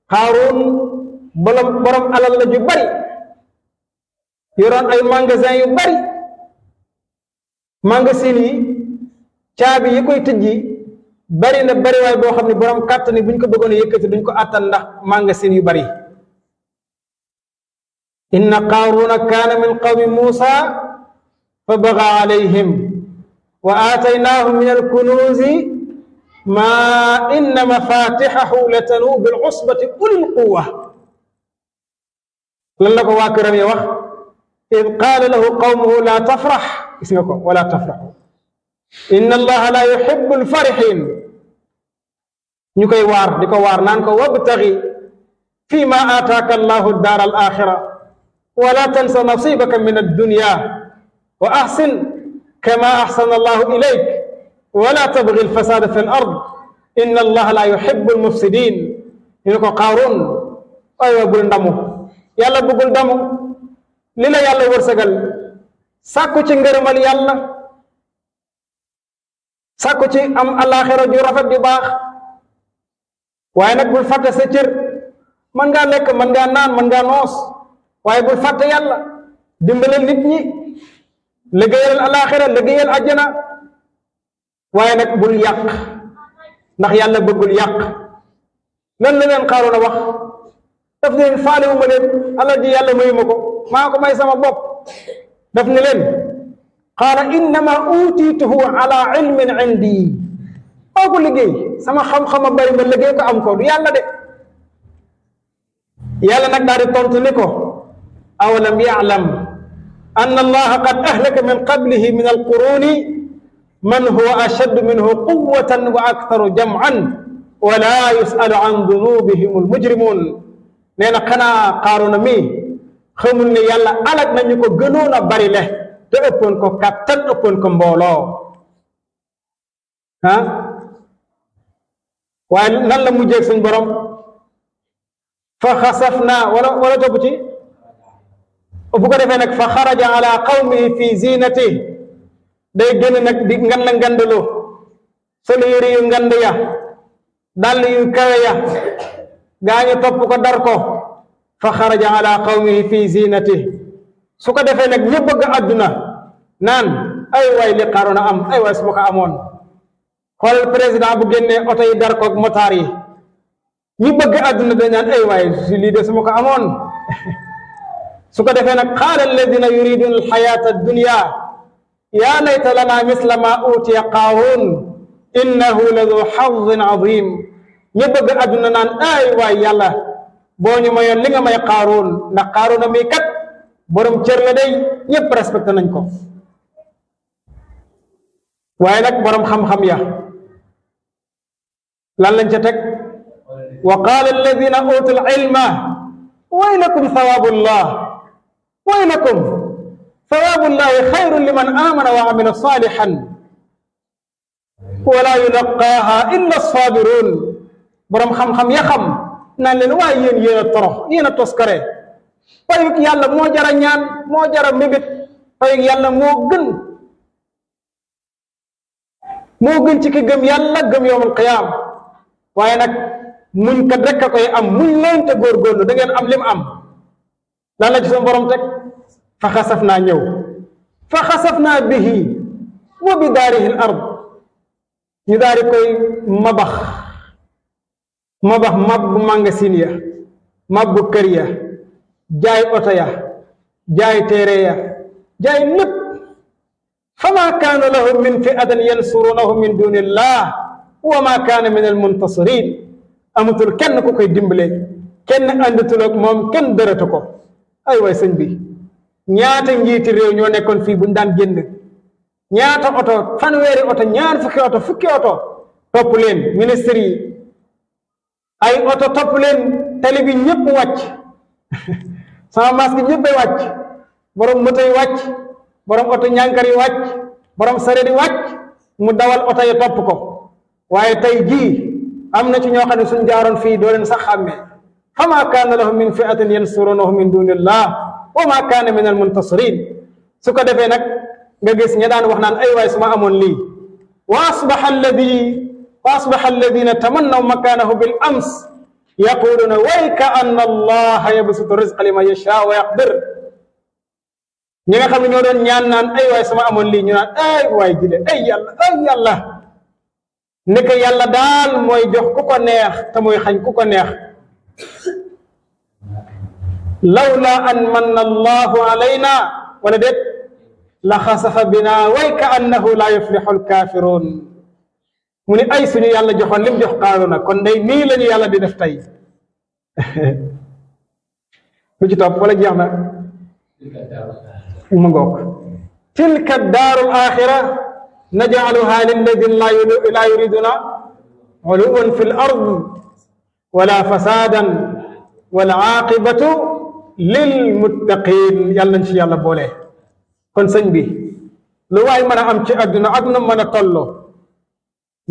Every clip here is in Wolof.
Qaaruun borom alal la ju bari yoroon ay magasin yu bari magasin yi caabi yi koy tëjji bari na bari waay boo xam ne borom kàttan ni buñ ko bëggoon a yëkkati duñ ko àttan ndax magasin yu bari inna Qaaruuna kaana min qawmi Muusa fa bagaa alayhim wa aataynaahu min alkunuuzi maa inna mafatixahu la tanuu bil usbati ulil quwa lan la ko waa këram ya wax id qaala lahu qawmuhu laa tafrax gis nga ko wala tafraxu inna allaha la yuhibbu alfarixin ñu koy waar di ko waar naan ko wabtaxi fi ma aataaka allahu daar al axira wala tansa nasibaka min addunya wa ahsin kama ahsana allahu ilayk wala tabgi alfasada fi al ard inna allaha la yuhibbu almufsidin ñu ne ko Qaaruun ay wa bul ndamu yàlla bëggul damu li la yàlla wërsëgal sàkku ci ngërëmal yàlla sàkku ci am alaxira ju rafet ju baax waaye nag bul fàtte sa cër mën ngaa lekk mën ngaa naan mën ngaa noos waaye bul fàtte yàlla dimbalal nit ñi liggéeyal alaxira liggéeyal àjjana waaye nag bul yàq ndax yàlla bëggul yàq lan la leen Qaaruun a wax daf ne leen faale wu ma leen alal ji yàlla mayu ma ko maa ko may sama bopp daf ne leen qaala innama utiituhu ala ilmin indi maa ko liggéey sama xam-xama bari ma liggéey ko am ko du yàlla de yàlla nag daal di tontu ni ko awalam ya'lam anna allaha qad ahlaka min qablihi min alquruni man huwa ashaddu minhu quwwatan wa aktharu jam'an wa la yus'alu an dunubihim almujrimun nee na xanaa Qaaruuna mi xamul ne yàlla alag nañu ko gënoon a bari le te ëppoon ko kàttan ëppoon ko mbooloo ah waaye nan la mujjee suñ borom fa xasafna wala topp ci bu ko defee nag fa xaraja ala qawmihi fi zinati day génn nag di nganda ngandaloo solu yëri yu ngand ya dàll yu kawe ya gaañu topp ko dar ko fa xaraja ala qawmihi fi zinati su ko defee nag ñu bëgg àdduna naan ay waay li Qaaruuna am ay waay su ma ko amoon xool président bu génnee oto yi dar ko motaar yi ñu bëgg àdduna dañ naan ay waay si lii de su ma ko amoon su ko defee nag qaala alladina yuriduna alxayata addunya yaa layta lana misla ma utiya Qaaruun innahu la du xadin adim ñu bëgg àdduna naan ay waay yàlla boo ñu mayoon li nga may Qaaruun ndax Qaaruuna mi kat borom cër la day ñëpp respecté nañ ko waaye nag borom xam-xam ya lan lañ ca teg wa qaala alladina utul ilma waylakum thawabullah waylakum thawabullahi xayrun liman amana wa amila salihan wala yulaqaaha illa as-sabirun borom xam-xam ya xam naan leen waaye yéen a torox yéen a toskare payug yàlla moo jara ñaan moo jara mébét payug yàlla moo gën ci ki gëm yàlla gëm yawmul qiyaam waaye nag muñ kat rek a koy am muñ leen te góorgóorlu da ngeen am lim am lan la ci sama borom teg fa xasaf naa ñëw fa xasaf naa bihi wa bi daarihi al ard ñu daal di koy mabax mabbu magasin ya mabbu kër ya jaay oto ya jaay téere ya jaay lépp fama kaana lahu min fi'atin yansurunahu min dunillah wa ma kaana min almuntasirin amatul kenn ku koy dimbale kenn àndatul ak moom kenn dërëtu ko ay waay sëñ bi ñaata njiiti réew ñoo nekkoon fii buñ daan génn ñaata oto fanweeri oto ñaar fukki oto topp leen ministre yi ay oto topp leen tali bi ñëpp wàcc sama masque ñëppay wàcc borom moto yi wàcc borom oto ñànkar yi wàcc borom sareet yi wàcc mu dawal oto yi topp ko waaye tey jii am na ci ñoo xam ne suñ jaaroon fii doo leen sax xàmmee fama kaana lahum min fi'atin yansurunahu min dunillah wa ma kaana min almuntasirin su ko defee nag nga gis ña daan wax naan ay waay su ma amoon lii wa asbaha alladina tamannaw makanahu bil ams yaquluuna wayka anna allaha yabsutu rizqa liman yashaa wa yaqdir ñi nga xam ne ñoo doon ñaan naan ay waay sama amoon lii ñu naan ay waay jile ay yàlla ne ko yàlla daal mooy jox ku ko neex te mooy xañ ku ko neex lawla an manna allahu alayna wala déet la xasafa bina way ka annahu la yuflixu alkaafiruun mu ne ay suñu yàlla joxoon lim jox Qaaruuna kon day nii la ñu yàlla di def tey lu ci topp wala jeex na ma ngoog tilka daaru alaxira najcaluha lilladina la yuriduna uluwan fi l ard wala fasadan wal aaqibatu lilmuttaqin yàlla nañ ci yàlla boole kon sëñ bi lu waay mën a am ci àdduna ak nu mën a tolloo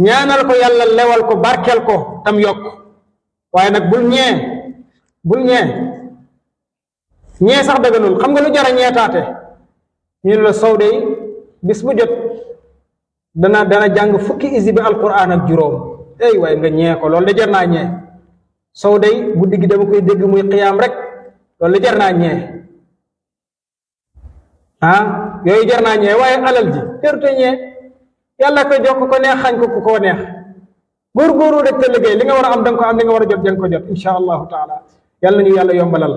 ñaanal ko yàlla lewal ko barkeel ko tam yokk waaye nag bul ñee sax dëgganul xam nga lu jara ñeetaate ñu ne la sow de bis bu jot dana jàng fukki isibi alquran ak juróom ey waaye nga ñee ko loolu de jar naa ñee sow de guddi gi dama koy dégg muy xiyaam rek loolu de jar naa ñee yooyu jar naa ñee waaye alal ji jërte ñee yàlla ko jox ko neex xañ ko ku ko neex góorgóorlu rek te liggéey li nga war a am danga ko am li nga war a jot danga ko jot insha allahu taala yàlla nañu yàlla yombalal